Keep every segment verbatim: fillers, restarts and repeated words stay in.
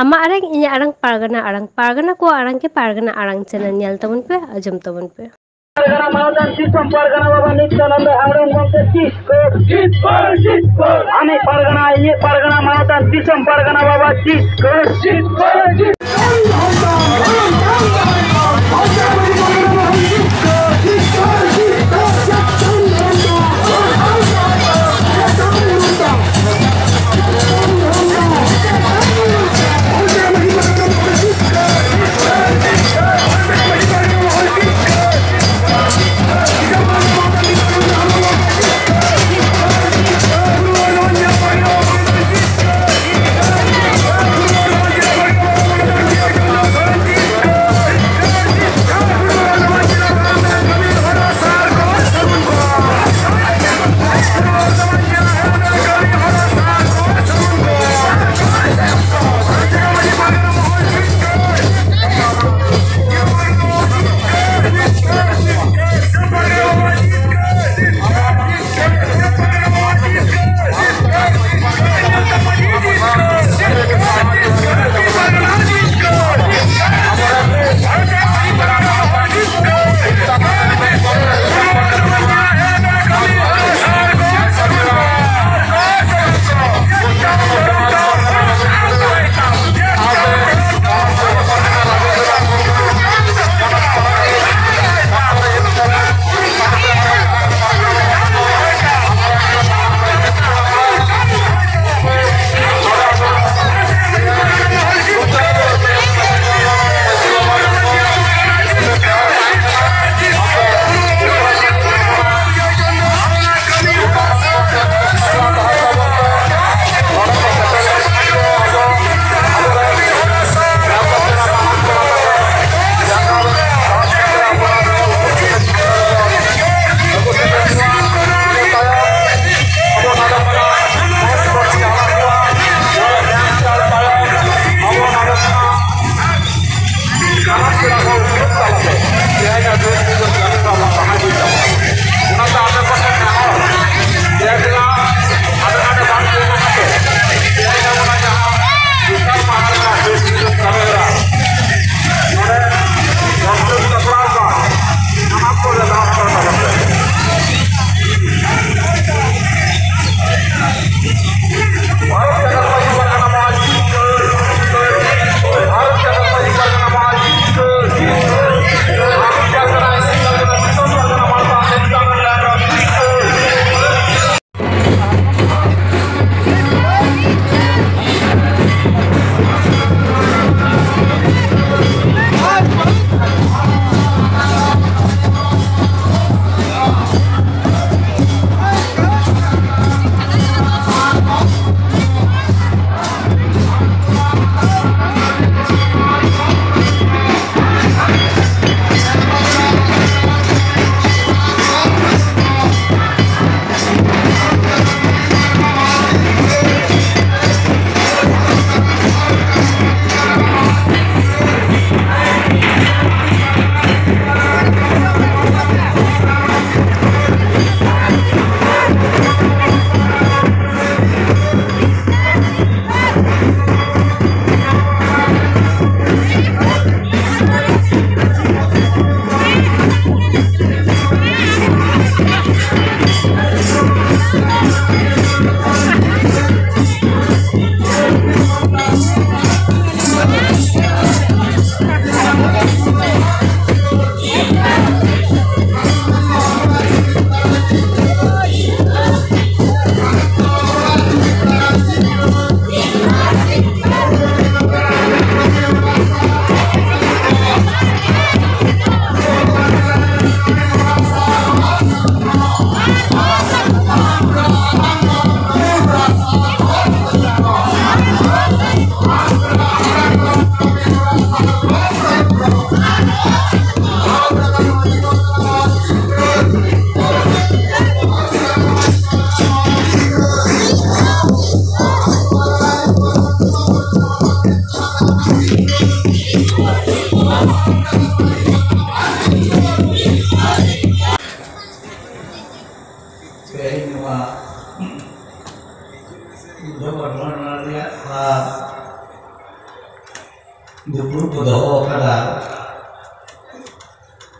ᱟᱢᱟᱜ ᱟᱲᱟᱝ, ᱤᱧᱟᱹᱜ ᱟᱲᱟᱝ, ᱯᱟᱨᱜᱟᱱᱟ ᱟᱲᱟᱝ, ᱯᱟᱨᱜᱟᱱᱟ ᱠᱚᱣᱟᱜ ᱟᱲᱟᱝ ᱜᱮ ᱯᱟᱨᱜᱟᱱᱟ ᱟᱲᱟᱝ ᱪᱮᱱᱮᱞ ᱧᱮᱞ ᱛᱟᱵᱚᱱ ᱯᱮ, ᱟᱸᱡᱚᱢ ᱛᱟᱵᱚᱱ ᱯᱮ᱾ ᱯᱟᱨᱜᱟᱱᱟ ᱢᱟᱱᱚᱛᱟᱱ ᱫᱤᱥᱚᱢ ᱯᱟᱨᱜᱟᱱᱟ ᱵᱟᱵᱟ ᱱᱤᱛᱭᱟᱱᱚᱱᱫᱚ ᱦᱮᱢᱵᱨᱚᱢ ᱜᱚᱢᱠᱮ ᱡᱤᱛᱠᱟᱹᱨ, ᱡᱤᱛᱠᱟᱹᱨ, ᱡᱤᱛᱠᱟᱹᱨ᱾ ᱟᱢᱤᱡ ᱯᱟᱨᱜᱟᱱᱟ, ᱤᱧᱤᱡ ᱯᱟᱨᱜᱟᱱᱟ, ᱢᱟᱱᱚᱛᱟᱱ ᱫᱤᱥᱚᱢ ᱯᱟᱨᱜᱟᱱᱟ ᱵᱟᱵᱟ ᱡᱤᱛᱠᱟᱹᱨ, ᱡᱤᱛᱠᱟᱹᱨ, ᱡᱤᱛᱠᱟᱹᱨ᱾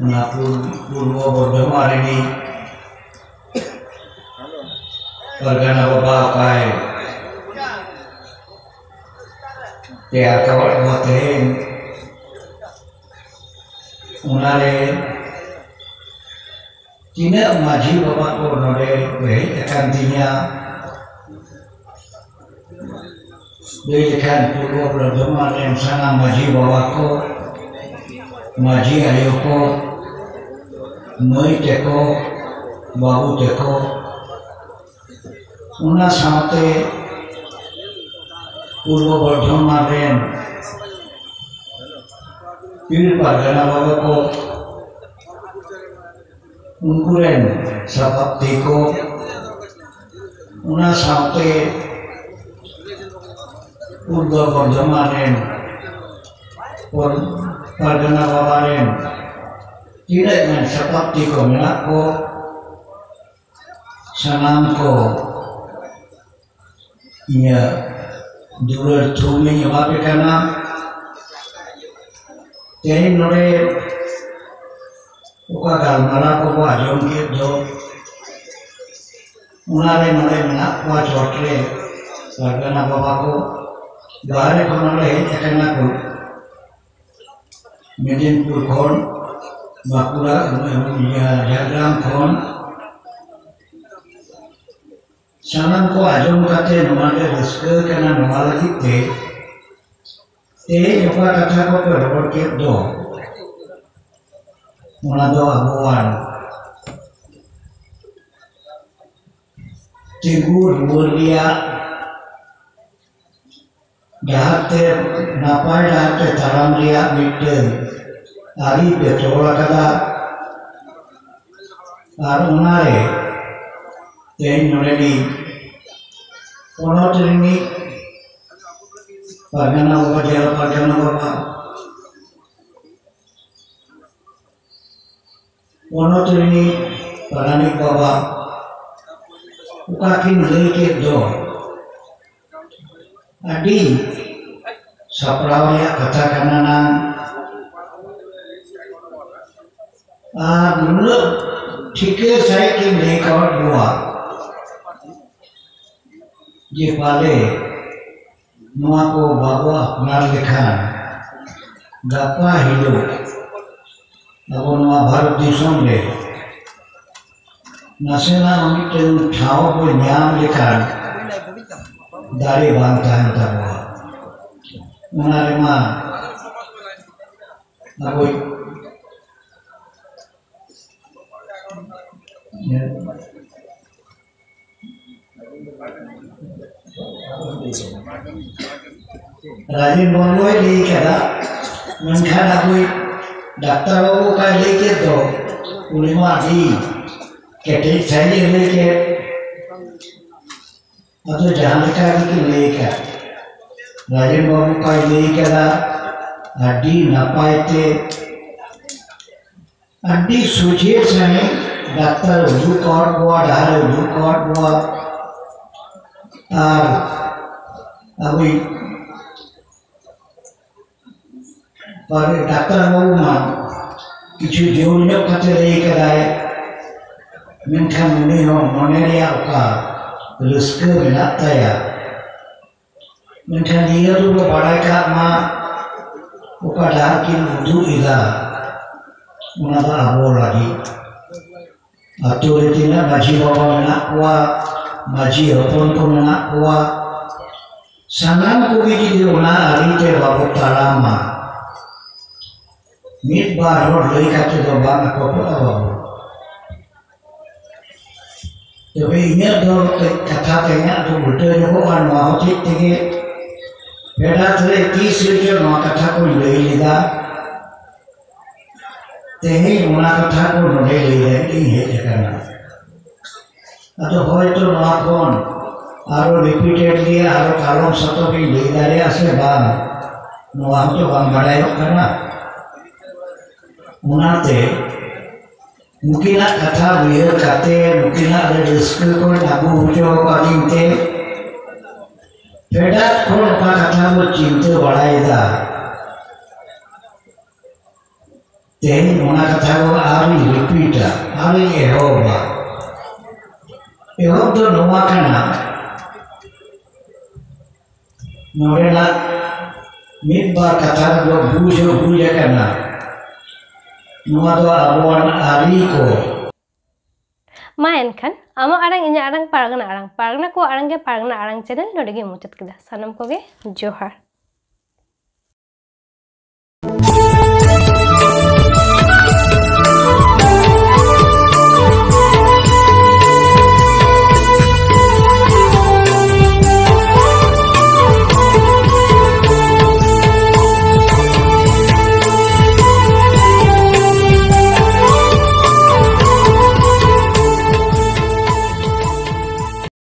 ᱚᱱᱟ ᱯᱩᱨ-, ᱯᱩᱨᱵᱚ ᱵᱚᱨᱫᱷᱚᱢᱟᱱ ᱨᱤᱱᱤᱡ ᱯᱟᱨᱜᱟᱱᱟ ᱵᱟᱵᱟ ᱚᱠᱟᱭ ᱛᱮᱭᱟᱨ ᱠᱟᱣᱟᱫ ᱵᱚᱱᱟ ᱛᱮᱦᱮᱧ, ᱚᱱᱟᱨᱮ ᱛᱤᱱᱟᱹᱜ ᱢᱟᱹᱡᱷᱤ ᱵᱟᱵᱟ ᱠᱚ ᱱᱚᱰᱮ ᱠᱚ ᱦᱮᱡ ᱟᱠᱟᱱ ᱛᱤᱧᱟ, ᱞᱟᱹᱭ ᱞᱮᱠᱷᱟᱱ ᱯᱩᱨᱵᱚ ᱵᱚᱨᱫᱷᱚᱢᱟᱱ ᱨᱮᱱ ᱥᱟᱱᱟᱢ ᱢᱟᱹᱡᱷᱤ ᱵᱟᱵᱟ ᱠᱚ, ᱢᱟᱹᱡᱷᱤ ᱟᱭᱳ ᱠᱚ, ᱢᱟᱹᱭ ᱛᱮᱠᱚ, ᱵᱟᱹᱵᱩ ᱛᱮᱠᱚ, ᱚᱱᱟ ᱥᱟᱶᱛᱮ ᱯᱩᱨᱵᱚ ᱵᱚᱨᱫᱷᱚᱢᱟᱱ ᱨᱮᱱ ᱯᱤᱲ ᱯᱟᱨᱜᱟᱱᱟ ᱵᱟᱵᱟ ᱠᱚ, ᱩᱱᱠᱩ ᱨᱮᱱ ᱥᱟᱯᱟᱵ ᱛᱮ ᱠᱚ, ᱚᱱᱟ ᱥᱟᱶᱛᱮ ᱯᱩᱨᱵᱚ ᱵᱚᱨᱫᱷᱚᱢᱟᱱ ᱨᱮᱱ ᱯᱚᱨ-, ᱯᱟᱨᱜᱟᱱᱟ ᱵᱟᱵᱟ ᱨᱮᱱ ᱛᱤᱱᱟᱹᱜ ᱜᱟᱱ ᱥᱟᱯᱟᱵ ᱛᱮ ᱠᱚ ᱢᱮᱱᱟᱜ ᱠᱚ, ᱥᱟᱱᱟᱢ ᱠᱚ ᱤᱧᱟᱹᱜ ᱫᱩᱞᱟᱹᱲ ᱛᱷᱩᱢ ᱤᱧ ᱮᱢᱟ ᱯᱮ ᱠᱟᱱᱟ᱾ ᱛᱮᱦᱮᱧ ᱱᱚᱰᱮ ᱚᱠᱟ ᱜᱟᱞᱢᱟᱨᱟᱣ ᱠᱚᱵᱚ ᱟᱸᱡᱚᱢ ᱠᱮᱫ ᱫᱚ, ᱚᱱᱟᱨᱮ ᱱᱚᱰᱮ ᱢᱮᱱᱟᱜ ᱠᱚᱣᱟ ᱪᱚᱴ ᱨᱮ ᱯᱟᱨᱜᱟᱱᱟ ᱵᱟᱵᱟ ᱠᱚ, ᱵᱟᱦᱨᱮ ᱠᱷᱚᱱ ᱱᱚᱰᱮ ᱦᱮᱡ ᱟᱠᱟᱱᱟ ᱠᱚ, ᱢᱮᱫᱤᱱᱯᱩᱨ ᱠᱷᱚᱱ, ᱵᱟᱸᱠᱩᱲᱟ, ᱤᱭᱟᱹ, ᱡᱷᱟᱲᱜᱨᱟᱢ ᱠᱷᱚᱱ, ᱥᱟᱱᱟᱢ ᱠᱚ ᱟᱸᱡᱚᱢ ᱠᱟᱛᱮ ᱱᱚᱣᱟ ᱞᱮ ᱨᱟᱹᱥᱠᱟᱹ ᱠᱟᱱᱟ᱾ ᱱᱚᱣᱟ ᱞᱟᱹᱜᱤᱫ ᱛᱮ ᱛᱮᱦᱮᱧ ᱚᱠᱟ ᱠᱟᱛᱷᱟ ᱠᱚᱯᱮ ᱨᱚᱲ ᱠᱮᱫ ᱫᱚ, ᱚᱱᱟ ᱫᱚ ᱟᱵᱚᱣᱟᱜ ᱛᱤᱸᱜᱩ ᱨᱩᱣᱟᱹᱲ ᱨᱮᱭᱟᱜ ᱰᱟᱦᱟᱨ ᱛᱮ, ᱱᱟᱯᱟᱭ ᱰᱟᱦᱟᱨ ᱛᱮ ᱛᱟᱲᱟᱢ ᱨᱮᱭᱟᱜ ᱢᱤᱫᱴᱟᱹᱝ ᱟᱹᱨᱤ ᱯᱮ ᱛᱚᱞ ᱟᱠᱟᱫᱟ᱾ ᱟᱨ ᱚᱱᱟᱨᱮ ᱛᱮᱦᱮᱧ ᱱᱚᱰᱮᱱᱤᱡ ᱯᱚᱱᱚᱛ ᱨᱤᱱᱤᱡ ᱯᱟᱨᱜᱟᱱᱟ ᱵᱟᱵᱟ, ᱡᱮᱞᱟ ᱯᱟᱨᱜᱟᱱᱟ ᱵᱟᱵᱟ, ᱯᱚᱱᱚᱛ ᱨᱤᱱᱤᱡ ᱯᱟᱨᱟᱱᱤᱠ ᱵᱟᱵᱟ ᱚᱠᱟ ᱠᱤᱱ ᱞᱟᱹᱭ ᱠᱮᱫ ᱫᱚ, ᱟᱹᱰᱤ ᱥᱟᱯᱲᱟᱣ ᱨᱮᱭᱟᱜ ᱠᱟᱛᱷᱟ ᱠᱟᱱᱟ ᱱᱟᱝ᱾ ᱟᱨ ᱱᱩᱱᱟᱹᱜ ᱴᱷᱤᱠᱟᱹ ᱥᱟᱺᱦᱤᱡ ᱠᱤᱱ ᱞᱟᱹᱭ ᱠᱟᱣᱟᱫ ᱵᱚᱱᱟ ᱡᱮ ᱯᱟᱞᱮ ᱱᱚᱣᱟ ᱠᱚ ᱵᱟᱵᱚ ᱟᱯᱱᱟᱨ ᱞᱮᱠᱷᱟᱱ ᱜᱟᱯᱟ ᱦᱤᱞᱳᱜ ᱟᱵᱚ ᱱᱚᱣᱟ ᱵᱷᱟᱨᱚᱛ ᱫᱤᱥᱚᱢ ᱨᱮ ᱱᱟᱥᱮᱱᱟᱜ ᱢᱤᱫᱴᱟᱝ ᱴᱷᱟᱶ ᱵᱚ ᱧᱟᱢ ᱞᱮᱠᱷᱟᱱ ᱫᱟᱲᱮ ᱵᱟᱝ ᱛᱟᱦᱮᱱ ᱛᱟᱵᱚᱱᱟ᱾ ᱚᱱᱟ ᱨᱮᱢᱟ ᱟᱵᱚᱭᱤᱡ ᱨᱟᱡᱮᱱ ᱵᱟᱹᱵᱩᱭ ᱞᱟᱹᱭ ᱠᱟᱫᱟ, ᱢᱮᱱᱠᱷᱟᱱ ᱟᱵᱚᱭᱤᱡ ᱰᱟᱠᱛᱟᱨ ᱵᱟᱹᱵᱩ ᱚᱠᱟᱭ ᱞᱟᱹᱭ ᱠᱮᱫ ᱫᱚ, ᱩᱱᱤ ᱢᱟ ᱟᱹᱰᱤ ᱠᱮᱴᱮᱡ ᱥᱟᱺᱦᱤᱡ ᱮ ᱞᱟᱹᱭ ᱠᱮᱫ᱾ ᱟᱫᱚ ᱡᱟᱦᱟᱸ ᱞᱮᱠᱟ ᱜᱮᱠᱤᱱ ᱞᱟᱹᱭ ᱠᱟᱫ, ᱨᱟᱡᱮᱱ ᱵᱟᱹᱵᱩ ᱚᱠᱟᱭ ᱞᱟᱹᱭ ᱠᱟᱫᱟ, ᱟᱹᱰᱤ ᱱᱟᱯᱟᱭ ᱛᱮ ᱟᱹᱰᱤ ᱥᱚᱡᱷᱮ ᱥᱟᱺᱦᱤᱡ ᱰᱟᱠᱛᱟᱨ ᱩᱫᱩᱜ ᱠᱟᱣᱟᱫ ᱵᱚᱣᱟ, ᱰᱟᱦᱟᱨ ᱩᱫᱩᱜ ᱠᱟᱣᱟᱫ ᱵᱚᱣᱟ᱾ ᱟᱨ ᱟᱵᱚᱭᱤᱡ ᱯᱟᱨᱮ ᱰᱟᱠᱛᱟᱨ ᱵᱟᱹᱵᱩ ᱢᱟ ᱠᱤᱪᱷᱩ ᱡᱳᱨ ᱧᱚᱜ ᱠᱟᱛᱮ ᱞᱟᱹᱭ ᱠᱟᱫᱟᱭ, ᱢᱮᱱᱠᱷᱟᱱ ᱩᱱᱤ ᱦᱚᱸ ᱢᱚᱱᱮ ᱨᱮᱭᱟᱜ ᱚᱠᱟ ᱨᱟᱹᱥᱠᱟᱹ ᱢᱮᱱᱟᱜ ᱛᱟᱭᱟ᱾ ᱢᱮᱱᱠᱷᱟᱱ ᱱᱤᱭᱟᱹ ᱫᱚᱵᱚ ᱵᱟᱲᱟᱭ ᱠᱟᱜ ᱢᱟ, ᱚᱠᱟ ᱰᱟᱦᱟᱨ ᱠᱤᱱ ᱩᱫᱩᱜ ᱮᱫᱟ, ᱚᱱᱟ ᱫᱚ ᱟᱵᱚ ᱞᱟᱹᱜᱤᱫ᱾ ᱟᱛᱳ ᱨᱮ ᱛᱤᱱᱟᱹᱜ ᱢᱟᱹᱡᱷᱤ ᱵᱟᱵᱟ ᱢᱮᱱᱟᱜ ᱠᱚᱣᱟ, ᱢᱟᱹᱡᱷᱤ ᱦᱚᱯᱚᱱ ᱠᱚ ᱢᱮᱱᱟᱜ ᱠᱚᱣᱟ, ᱥᱟᱱᱟᱢ ᱠᱚᱜᱮ ᱡᱩᱫᱤ ᱚᱱᱟ ᱟᱹᱨᱤ ᱛᱮ ᱵᱟᱵᱚ ᱛᱟᱲᱟᱢᱟ, ᱢᱤᱫ ᱵᱟᱨ ᱦᱚᱲ ᱞᱟᱹᱭ ᱠᱟᱛᱮ ᱫᱚ ᱵᱟᱝ ᱟᱠᱚᱴᱚᱜᱼᱟ ᱵᱟᱵᱚ᱾ ᱛᱚᱵᱮ ᱤᱧᱟᱹᱜ ᱫᱚ ᱠᱟᱹᱡ ᱠᱟᱛᱷᱟ ᱛᱮᱦᱮᱧᱟᱜ ᱫᱚ ᱩᱞᱴᱟᱹ ᱧᱚᱜᱚᱜᱼᱟ, ᱱᱚᱣᱟ ᱦᱚᱛᱮᱡ ᱛᱮᱜᱮ ᱯᱷᱮᱰᱟᱛ ᱨᱮ ᱛᱤᱥ ᱨᱮᱪᱚ ᱱᱚᱣᱟ ᱠᱟᱛᱷᱟ ᱠᱚᱧ ᱞᱟᱹᱭ ᱞᱮᱫᱟ᱾ ᱛᱮᱦᱮᱧ ᱚᱱᱟ ᱠᱟᱛᱷᱟ ᱠᱚ ᱱᱚᱰᱮ ᱞᱟᱹᱭ ᱞᱟᱹᱜᱤᱫ ᱤᱧ ᱦᱮᱡ ᱟᱠᱟᱱᱟ᱾ ᱟᱫᱚ ᱦᱚᱭᱛᱚ ᱱᱚᱣᱟ ᱠᱷᱚᱱ ᱟᱨᱚ ᱨᱤᱯᱤᱴᱮᱰᱞᱤ ᱟᱨᱚ ᱠᱟᱞᱚᱢ ᱥᱟᱛᱚᱢ ᱤᱧ ᱞᱟᱹᱭ ᱫᱟᱲᱮᱭᱟᱜᱼᱟ ᱥᱮ ᱵᱟᱝ, ᱱᱚᱣᱟ ᱦᱚᱸᱛᱚ ᱵᱟᱝ ᱵᱟᱰᱟᱭᱚᱜ ᱠᱟᱱᱟ᱾ ᱚᱱᱟᱛᱮ ᱱᱩᱠᱤᱱᱟᱜ ᱠᱟᱛᱷᱟ ᱩᱭᱦᱟᱹᱨ ᱠᱟᱛᱮ ᱱᱩᱠᱤᱱᱟᱜ ᱨᱮ ᱨᱟᱹᱥᱠᱟᱹ ᱠᱚ ᱟᱹᱜᱩ ᱦᱚᱪᱚ ᱟᱹᱫᱤᱧ ᱛᱮ ᱯᱷᱮᱰᱟᱛ ᱠᱷᱚᱱ ᱚᱠᱟ ᱠᱟᱛᱷᱟ ᱵᱚ ᱪᱤᱱᱛᱟᱹ ᱵᱟᱲᱟᱭᱮᱫᱟ, ᱛᱮᱦᱮᱧ ᱚᱱᱟ ᱠᱟᱛᱷᱟ ᱠᱚ ᱟᱨ ᱯᱤᱴᱟ ᱟᱨᱤᱧ ᱮᱦᱚᱵᱟ᱾ ᱮᱦᱚᱵ ᱫᱚ ᱱᱚᱣᱟ ᱠᱟᱱᱟ, ᱱᱚᱰᱮᱱᱟᱜ ᱢᱤᱫ ᱵᱟᱨ ᱠᱟᱛᱷᱟ ᱫᱚ ᱵᱩᱡᱽ ᱦᱚᱸ ᱵᱩᱡᱽ ᱟᱠᱟᱱᱟ᱾ ᱱᱚᱣᱟ ᱫᱚ ᱟᱵᱚᱣᱟᱜ ᱟᱹᱨᱤ ᱠᱚ᱾ ᱢᱟ ᱮᱱᱠᱷᱟᱱ, ᱟᱢᱟᱜ ᱟᱲᱟᱝ, ᱤᱧᱟᱹᱜ ᱟᱲᱟᱝ, ᱯᱟᱨᱜᱟᱱᱟ ᱟᱲᱟᱝ, ᱯᱟᱨᱜᱟᱱᱟ ᱠᱚᱣᱟᱜ ᱟᱲᱟᱝ ᱜᱮ ᱯᱟᱨᱜᱟᱱᱟ ᱟᱲᱟᱝ ᱪᱮᱱᱮᱞ ᱱᱚᱰᱮ ᱜᱮ ᱢᱩᱪᱟᱹᱫ ᱠᱮᱫᱟ᱾ ᱥᱟᱱᱟᱢ ᱠᱚᱜᱮ ᱡᱚᱦᱟᱨ᱾